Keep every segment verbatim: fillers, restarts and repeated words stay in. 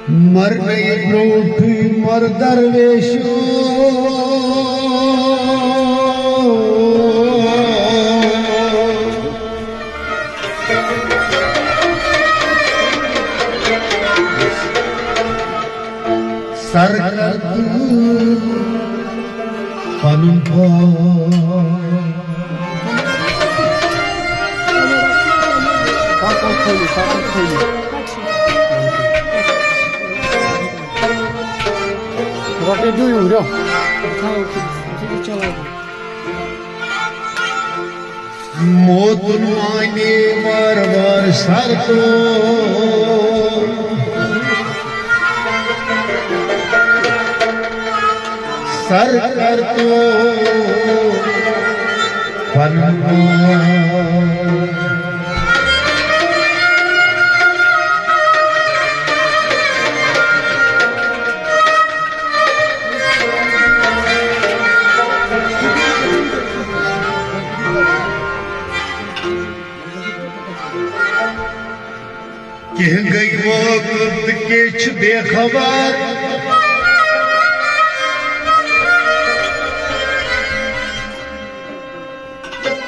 مرنے برونٹھٕے مر درویشو۔ سر کر پنُن پان۔ رۄٹے دِیِو، دِیِو۔ موتُن مانے وار وار سر تو۔ سر کر تو پنُن پان۔ کینٛہہ گٔے وٲقف تہٕ کینٛہہ چھِ بے خبر۔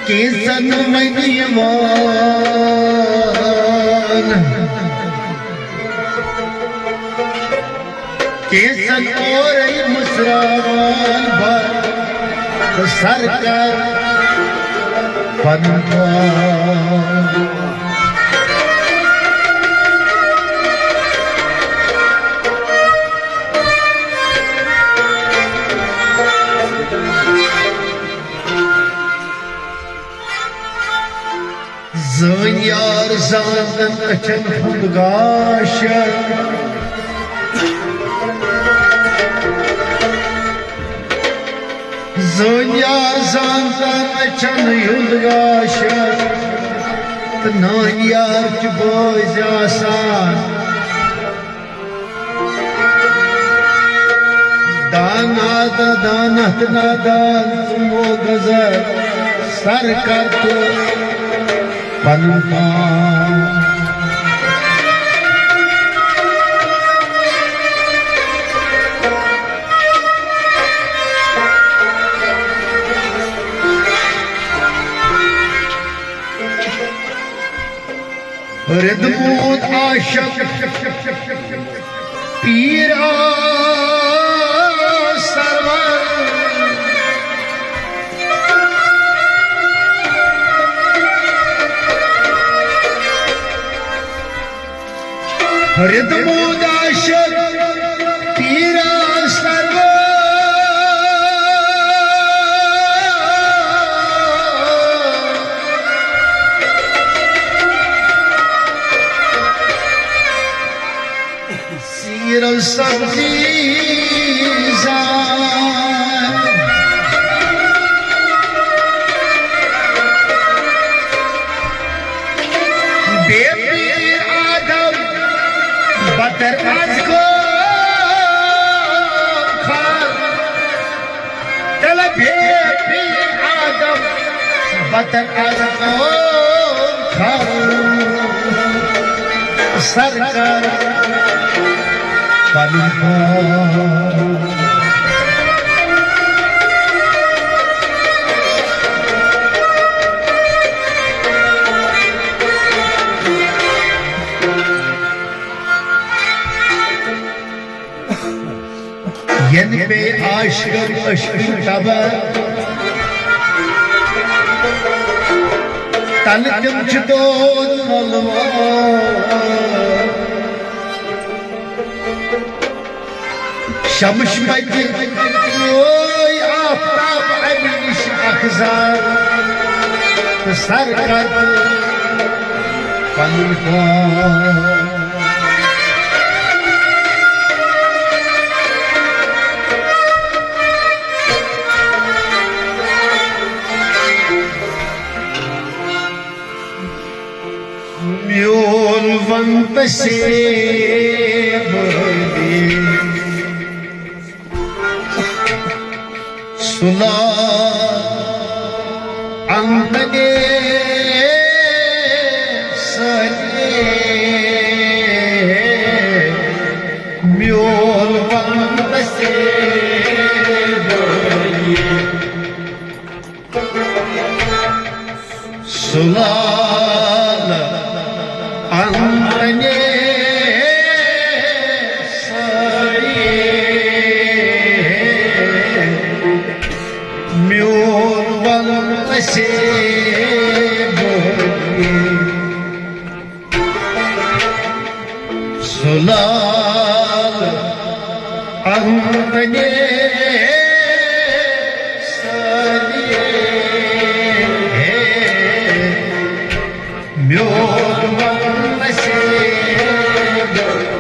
کینٛژن وۄنۍ یِوان، کینٛژن اورَے مُژراوان بہٕ تہٕ سر کر پنُن پان۔ زٲنۍ یار زانتن أچھن ہُنٛد گاش۔ زٲنۍ یار زانتن أچھن ہُنٛد گاش۔ تہٕ نٲنۍ یار چھِ بٲزۍ آسان۔ دانا تہٕ دانتھ نادان ژٕ مو گزر سر کر تہٕ پنُن پان۔ رِدٕ موٗد عاشق پیٖر آ سرور۔ رِدٕ موٗد عاشق پیٖر آ سرور۔ سیرو سبزی زان۔ بے پیر آدم بدر از گو خان۔ تلہٕ بے پیر آدم بدر از گو خان۔ سر کر پنُن پان۔ ینہٕ پیٚیہِ عاشقن عشقٕچ خبر، تنہٕ تِم چھِ دود مۄلوان۔ شمس پتہِ روے آفتاب امہِ نِش اکھ زار، تہٕ سر کر پنُن پان۔ میون ون پسے بٲدی سُلا انتگے۔ سُلال اندنے ساری میون ون اسے بولی۔ سُلال اندنے ساری میون ون اسے بولی۔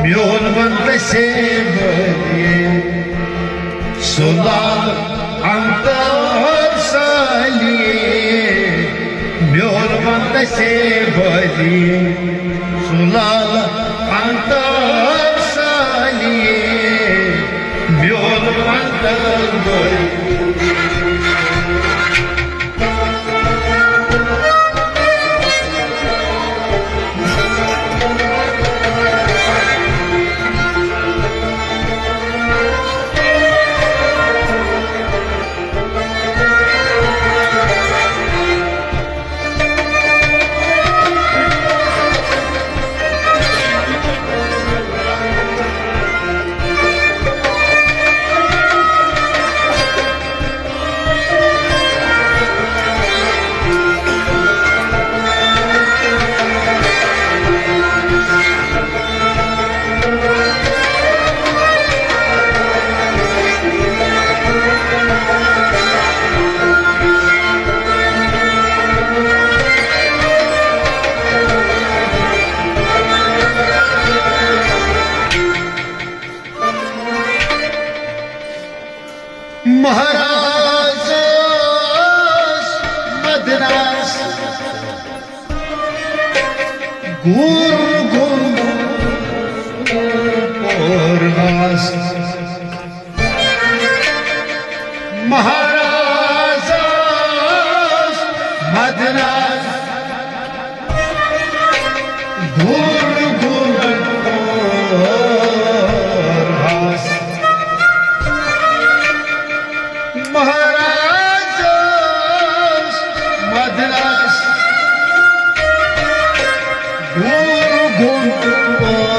میون ون اسے بولی۔ سُلال اندر سالی میون ون اسے بولی۔ سُلال اندر سالی میون ون اسے بولی۔ مہراز مدراس گُر گُن پورماس۔ مہراز مدراس گُر گُن پورماس۔ مہراز مدراس گُر گُن پورماس۔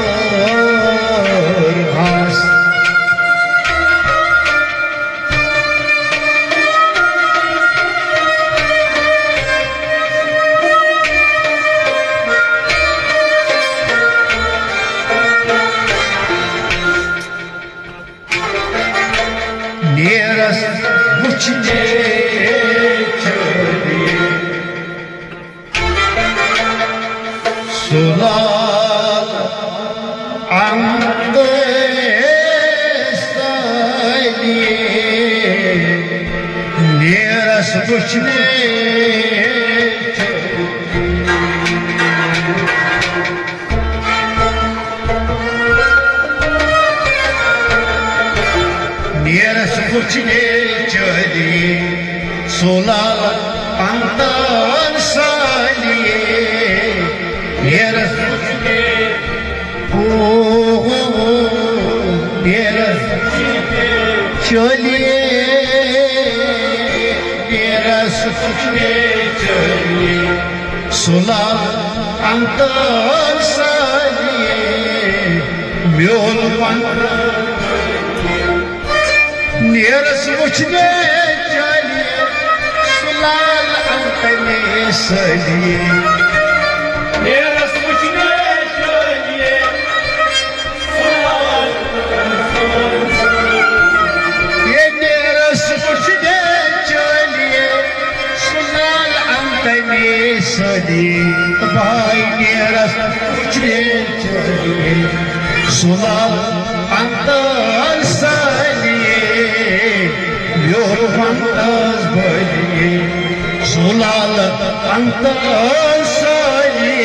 نیرس وچھنے چلی سُلال اندے سالی۔ نیرس وچھنے چلی نیرس وچھنے چلی سُلال اندر سالی۔ نیرس وچھنے، او، او، او، نیرس وچھنے چلی، نیرس وچھنے چلی۔ سُلال اندر سالی میون ون۔ نیرس وچھنے چلی سُلال اندر سالی۔ نیرس وچھنے چلی سُلال اندر سالی۔ یہ نیرس وچھنے چلی سُلال اندر سالی۔ بھائی نیرس وچھنے چلی سُلال اندر سالی۔ یور ونتس بلی سُلال اندر سالی۔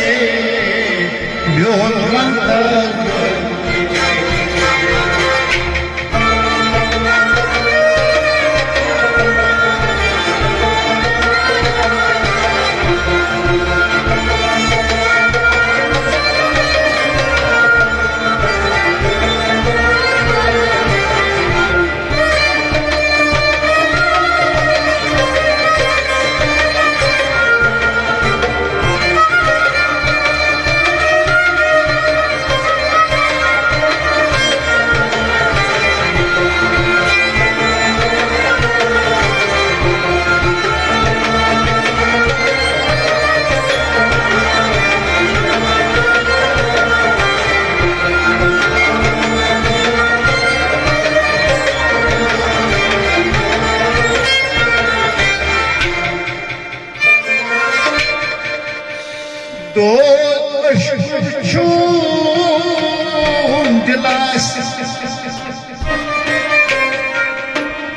یور ونتس بلی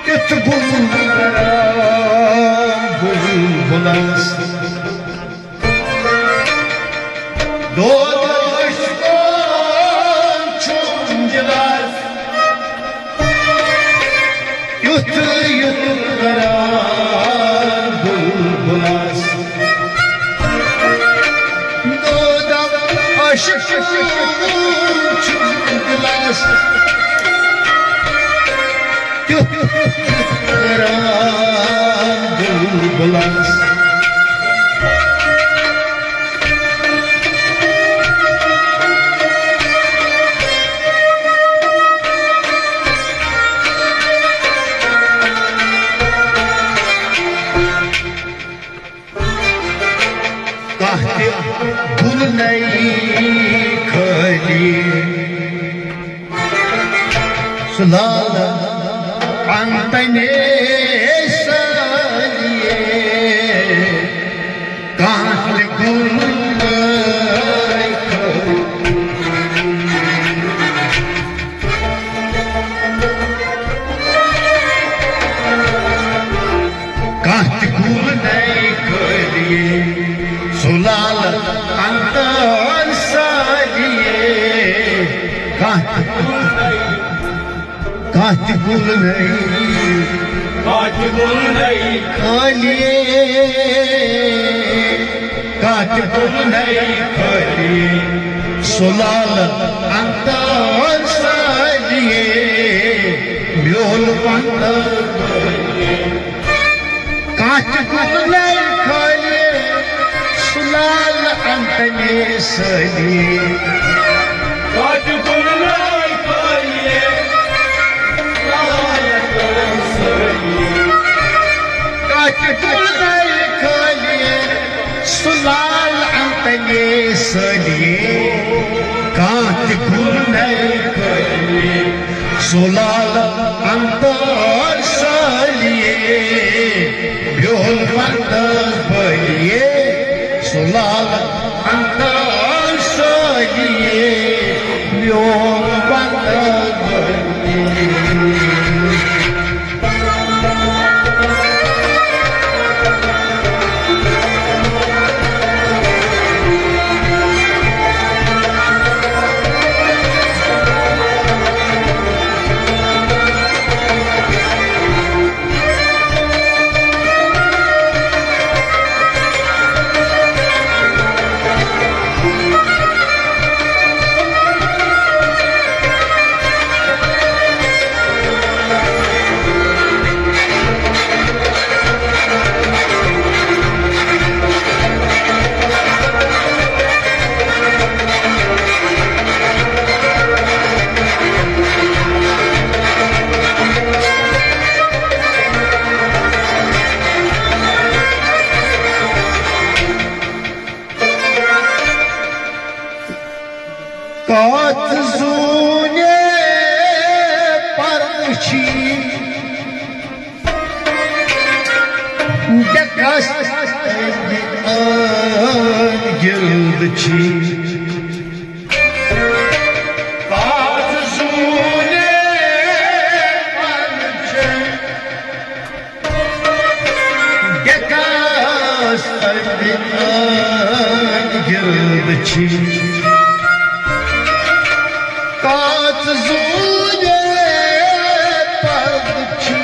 تیُتھ گُل کران بُلبُلس۔ دود عشقن چھُم دِلس، یُتھ یُتھ کران بُلبُلس۔ دودم عشقن چھُم دِلس، تیُتھ کران بُلبُلس۔ کانٛہہ تہِ گُل نَے خٲلی، سُہ لالہٕ انتنے سٲلیے۔ کانٛہہ تہِ گُل نَے خٲلی۔ کانٛہہ تہِ گُل نَے خٲلیے، سُہ لالہٕ انتن سٲلیے۔ کانٛہہ تہِ گُل نَے، کانٛہہ تہِ گُل نَے، کانٛہہ تہِ گُل نَے خٲلیے۔ کانٛہہ تہِ گُل نَے خٲلی، سُہ لالہٕ انتن سٲلیے، میون ونٛدٕ۔ کانٛہہ تہِ گُل نَے خٲلی، سُہ لالہٕ انتنے سٲلیے۔ کانٛہہ تہِ گُل نَے خٲلی، کانٛہہ تہِ گُل نَے خٲلی، سُہ لالہٕ انتنے سٲلیے۔ کانٛہہ تہِ گُل نَے خٲلی، سُہ لالہٕ انتن سٲلیے۔ میون ونٛدٕ بٲلیے، سُہ لالہٕ انتن سٲلیے۔ میون ونٛدٕ بٲلیے۔ کتھ زوٗنہِ پردٕ چھی، ڈیکس أنٛدۍ أنٛدۍ گِرد چھی۔ کتھ زوٗنہِ پردٕ چھی، ڈیکس أنٛدۍ أنٛدۍ گِرد چھی۔ کتھ زوٗنہِ پردٕ چھی،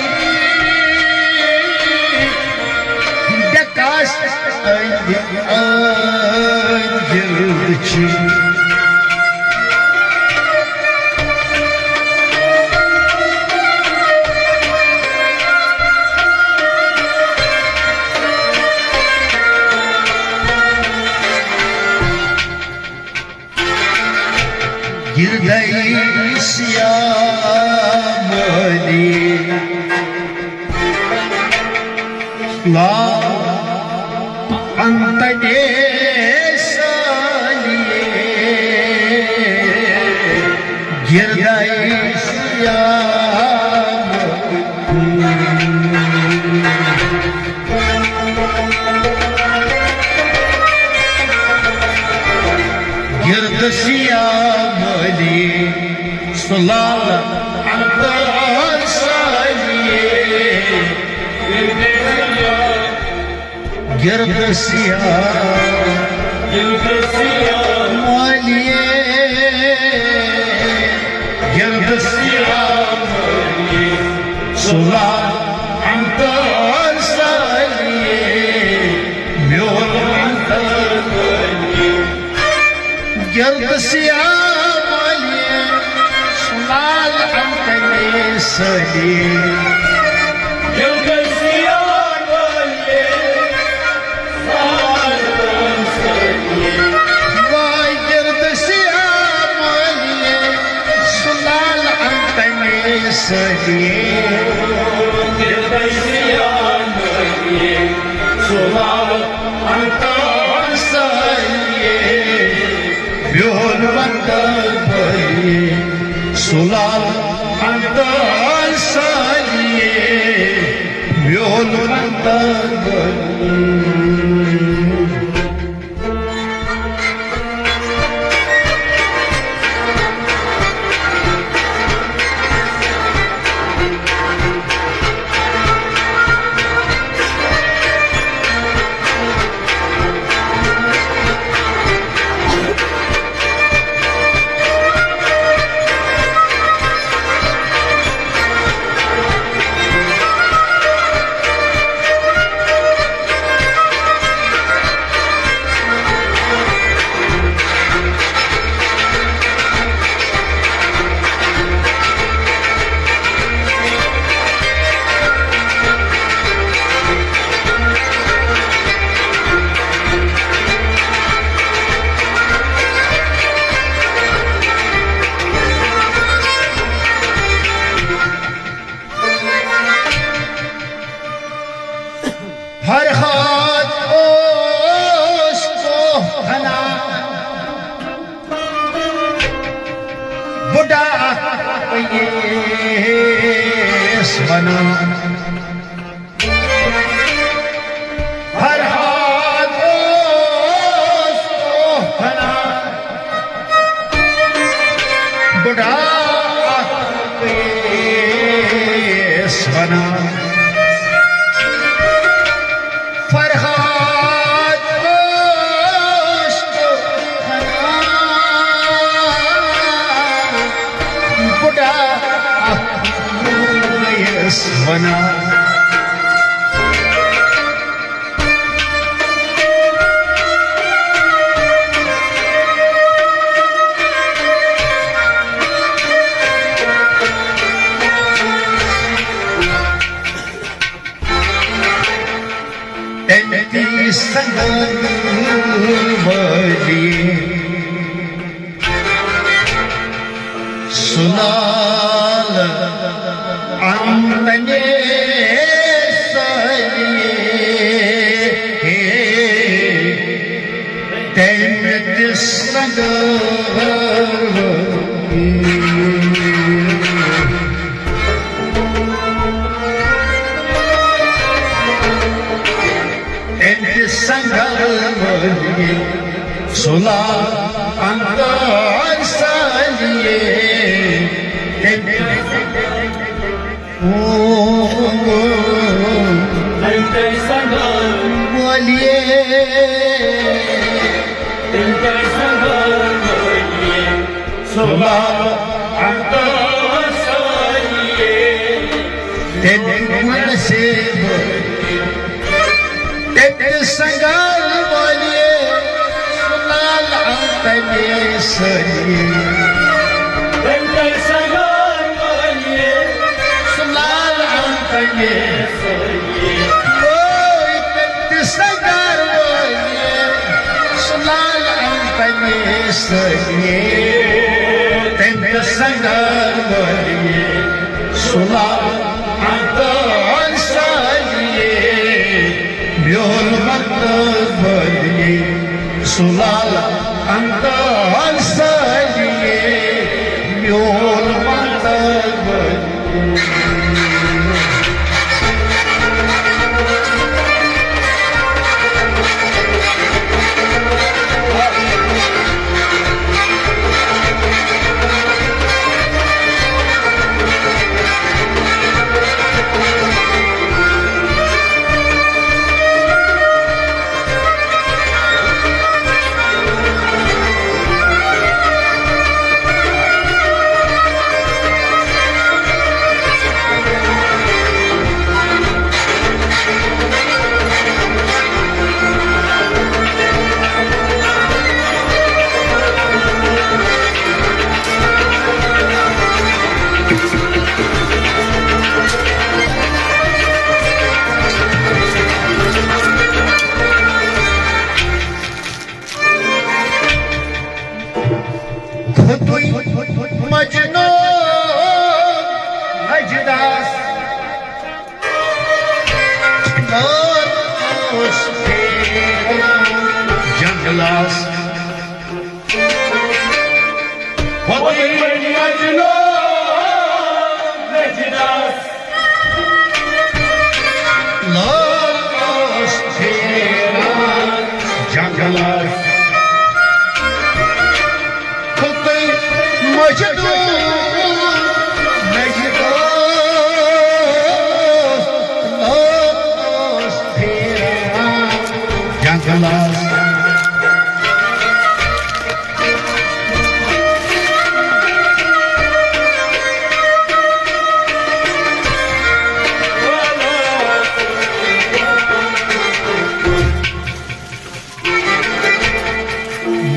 ڈیکس أنٛدۍ أنٛدۍ گِرد چھی۔ گِردَے سیاہ مٲلی لا انتنے سالیے، گِردَے سیاہ مٲلی۔ گِرد سیاہ مٲلی۔ لال انت سالی گرد سیاہ مالیے، گرد سیاہ مالیے، سلال انت سالی میون انت مالیے۔ گرد سیاہ مالیے، سلال انت سالی۔ گرد سیاہ مالیے، سلال انت سالی۔ وای گرد سیاہ مالیے، سلال انت سالی۔ گرد سیاہ مالیے، سلال انت سالی۔ میون وطن بھائی، سلال انت سالی، میون وطن بھائی۔ فرہاد اوس کوہ کھنان، بُڈا اکھ ٲسۍ ونان۔ فرہاد اوس کوہ کھنان، بُڈا اکھ ٲسۍ ونان۔ فرہاد اوس کوہ کھنان، بُڈا اکھ ٲسۍ ونان۔ تٔمۍ دِژ سنگن وٲلی سُلال انتنے سٲلی۔ تٔمۍ دِژ سنگن وٲلی۔ تٔمۍ دِژ سنگن وٲلی سُلال انت سٲلی۔ تٔمۍ، او، او، تٔمۍ دِژ سنگن وٲلی۔ تٔمۍ دِژ سنگن وٲلی۔ سُلال انت سٲلی۔ تٔمۍ دِژ سنگن وٲلی۔ سُلال انتنے سٲلی۔ تٔمۍ دِژ سنگن وٲلی۔ سُلال انتنے سٲلی۔ وٲے تٔمۍ دِژ سنگن وٲلی۔ سُلال انتنے سٲلی۔ تٔمۍ دِژ سنگن وٲلی۔ سُلال انت سٲلی۔ میون مطلب وٲلی۔ سُلال انت سٲلی۔ میون مطلب وٲلی۔ کھوٚتُے مجنوٗن نجدس، لٲر اوس پھیران جنگلس۔ کھوٚتُے مجنوٗن نجدس، لٲر اوس پھیران جنگلس۔ کھوٚتُے مجنوٗن نجدس، لٲر اوس پھیران جنگلس۔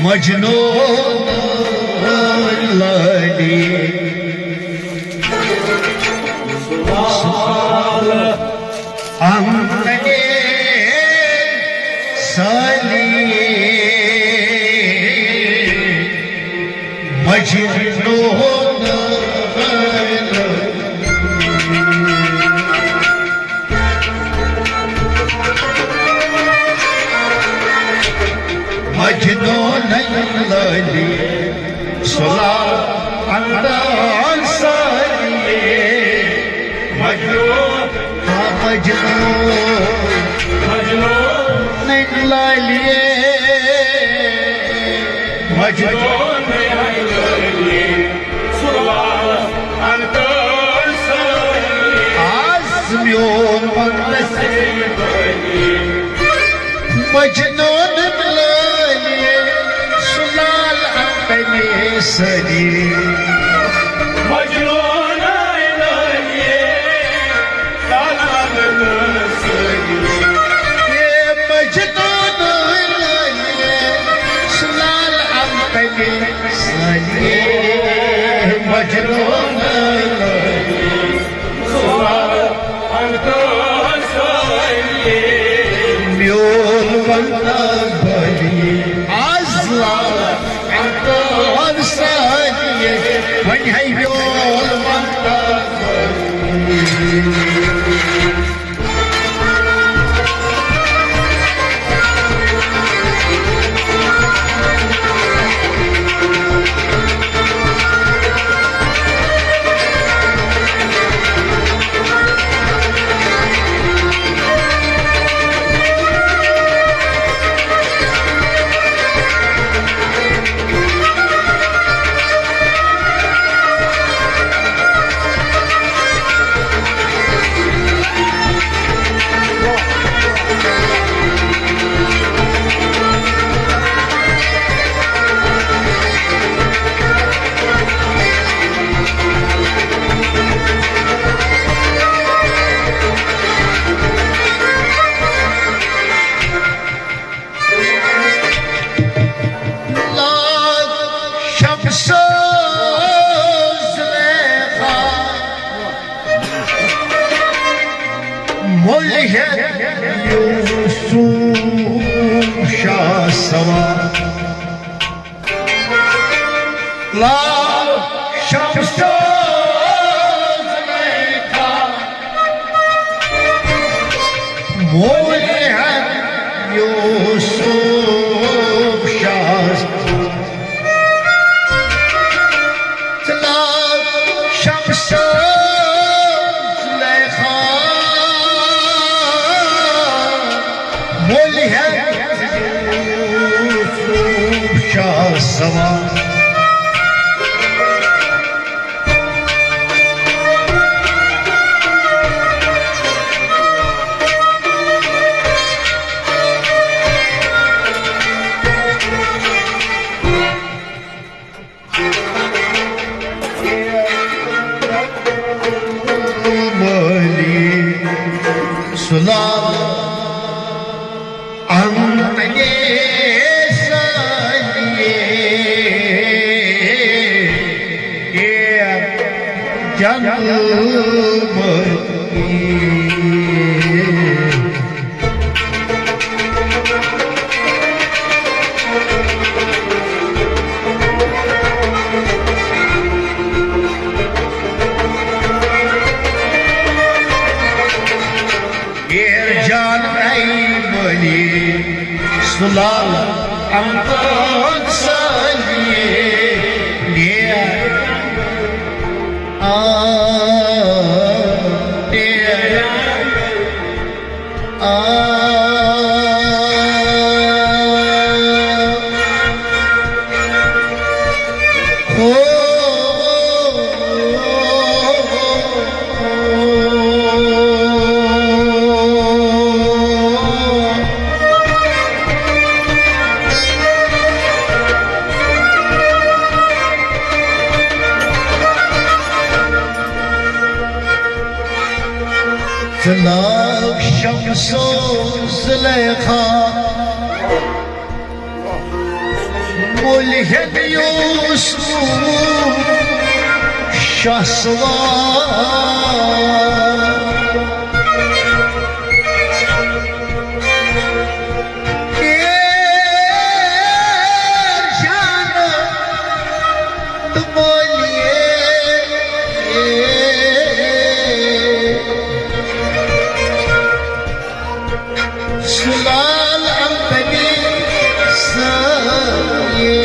مجنون لٲلی سوال امتنے سٲلی۔ مجنون لٲلی، مجنون لٲلی، سُلال انداز سٲلی۔ مجنون، ہاں مجنون، مجنون لٲلی، مجنون لٲلی۔ سُلال انداز سٲلی۔ آز میون وقت مجنون لٲلی، سُلال انداز سٲلی۔ مجنون لٲلی، سُلال انداز سٲلی۔ اے مجنون لٲلی، سُلال انداز سٲلی۔ مجنون لٲلی، سُلال انداز سٲلی۔ میون وندہ بلی، آز لال انداز سٲلی۔ وۄنۍ ہے میون وندہ بلی۔ لاگ شمس زلیخا، مُلہِ ہٮ۪تھ یوسف شاہ سوار۔ لاگ شمس زلیخا، مُلہِ ہٮ۪تھ یوسف شاہ سوار۔ ژٕ لاگ شمس زلیخا، مُلہِ ہٮ۪تھ یوسف شاہ سوار۔ مٲلی سُلال انداز سٲلی۔ جنت۔ میر جان اے مٔلی سُلال اَمبٲنۍ سٲلی۔ میر آ، میر آ۔ ژٕ لاگ شمس و زلیخا، مُلحد یوسف شہسوار۔ اے جان تہٕ مٲلیے۔ سُلال اَمبٔنی سٲیے۔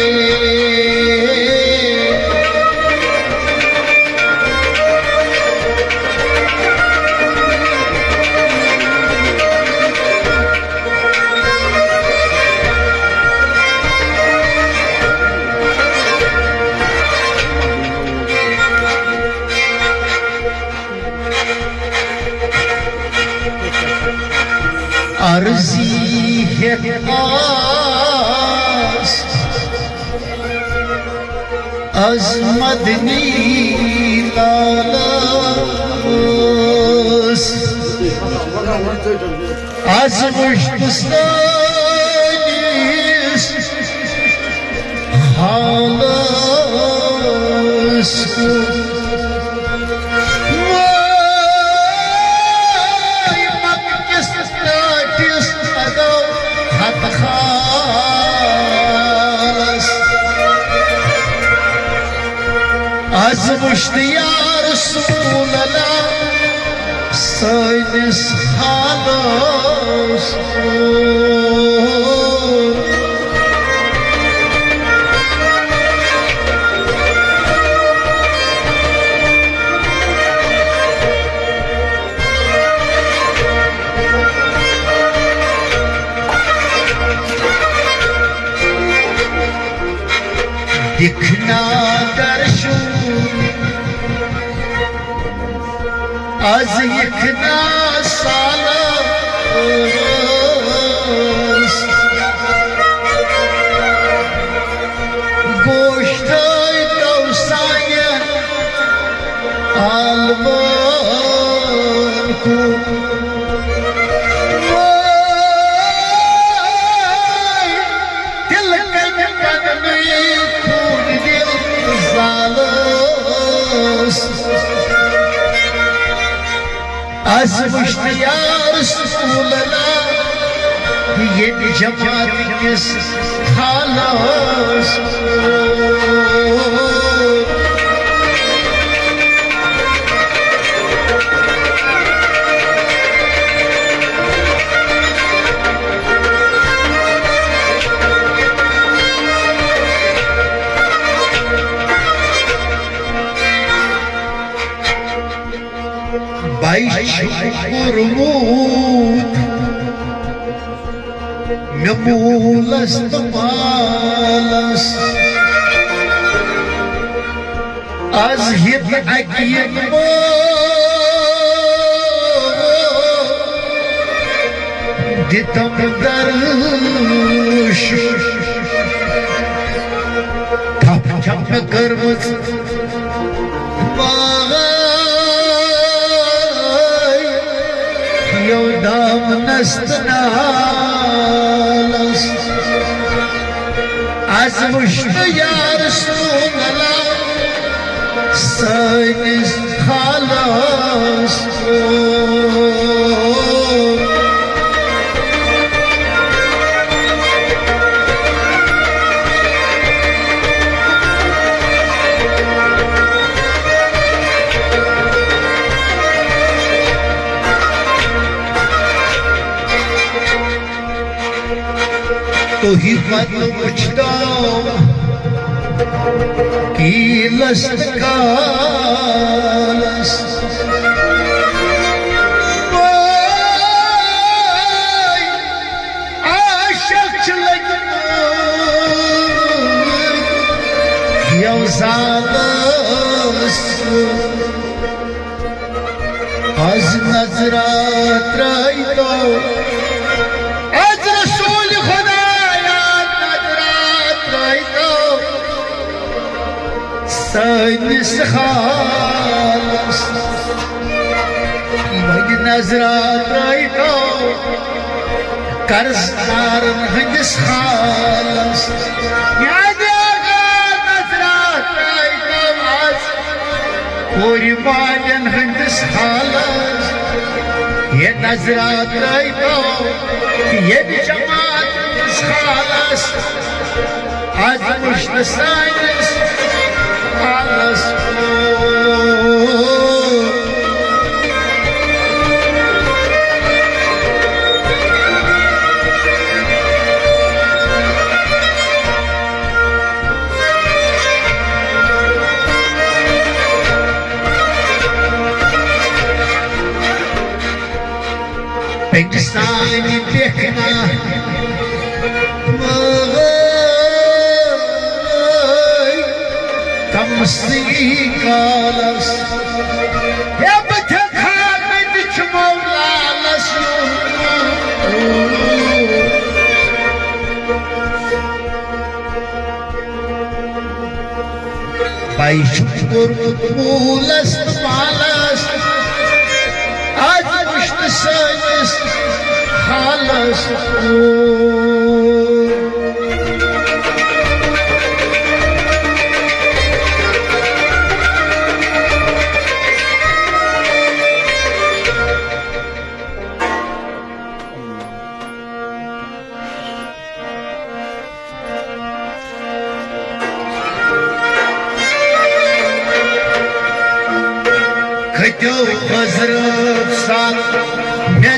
عرضی ہیٚتھ آس از مدنی لالس۔ از وُچھ سٲنِس حالس۔ وٲے مکہٕ کِس ٹاٹھِس لگو ہتہٕ خالس۔ از وُچھ تہٕ یا رسول اللہ سٲنِس حالس۔ دِکھ نا درشُن از یِکھ نا سالس۔ گوشتَے تو سانٮ۪ن عالمن کُن۔ وٲے دِل کَنہِ پَننُے خوٗن دِل زالس۔ از وُچھ تہٕ یا رسول اللہ ییٚمہِ جماعت کِس حالس۔ بے چھُ کوٚرمُت مےٚ موٗلس تہٕ مالس۔ از ہیٚتھ اَکہِ یِتمہٕ دِتم درش۔ تھپھ چھم مےٚ کٔرمٕژ پاے یو دامنس تہٕ نالس۔ از وُچھ نہٕ یا رسول اللہ سٲنِس تُہۍ مَتہٕ وٕچھتو کیٖلس تہٕ کالس۔ وٲے عاشق چھِ لٔگۍ یَو زالس۔ از نظرا ترٲیتو، از رسول خدایا نظرا ترٲیتو سٲنِس حالس۔ وۄنۍ نظرا ترٲیتو قرض دارن ہٕنٛدِس حالس۔ یاد آگاہ نظرا ترٲیتو از پوٗرٕ والٮ۪ن ہٕنٛدِس حالس۔ یہِ نظرا ترٲیتو ییٚمہِ جماعت ہٕنٛدِس حالس۔ از وٕچھ نہٕ سٲنِس حالس کُن۔ پنجہِ سانہِ بیکھنا مٲے کمسٕے کالس۔ ہے بہٕ تھٮ۪کہٕ ہا نہٕ تہِ چھُمو لالس۔ پَے چھُم کوٚرمُت موٗلس تہٕ مالس، از وٕچھ نہٕ سٲنِس حالس کُن۔ کھٔتِو حضرت سان